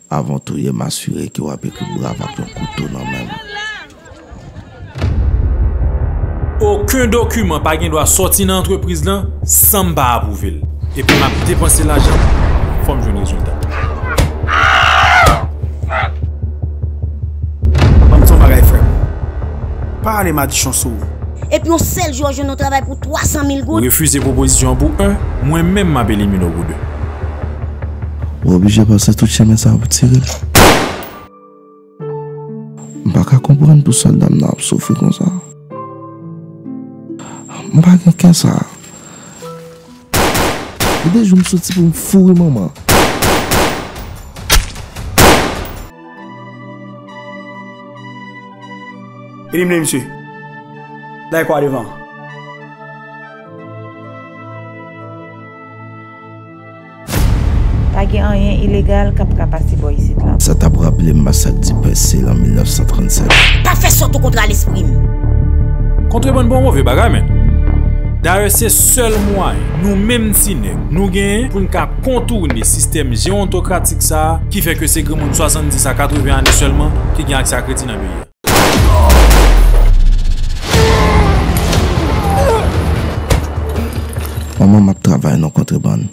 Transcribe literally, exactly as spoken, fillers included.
Avan w touye m, asire ke w ap ekri brav ak yon kouto nan men m. Okenn dokiman pa gen dwa sòti nan antrepriz lan san m pa apwouve l. Epi m ap depanse lajan, fò m jwenn rezilta. Ban m di w yon bagay, frè m. Pa rale madichon sou ou. Epi yon sèl jou w jwenn yon travay pou twa san mil goud. Ou refize pwopozisyon an pou en, mwen menm m ap elimine w pou de. Ou oblije pase tout chemen sa a pou tire l. M pa ka konprann pou sòlda m nan ap soufri konsa. M pa gen kè sa. Gen de jou m soti pou m foure manman. Elimine misye. Bay kwa devan. Pa gen anyen ilegal k ap ka pase bò isit la. Sa t ap raple m masak Dipèse lan mil nèf san trannsèt. Pa fè sòt ou kontra lespri m. Kontrebann pa yon move bagay, menn. Dayè, se sèl mwayen nou menm ti nèg nou genyen pou n ka kontoune sistèm jewontokratik sa a ki fè ke se granmoun swasanndis a katreven ane sèlman ki gen aksè a kredi nan peyi a. Manman m ap travay nan kontrebann.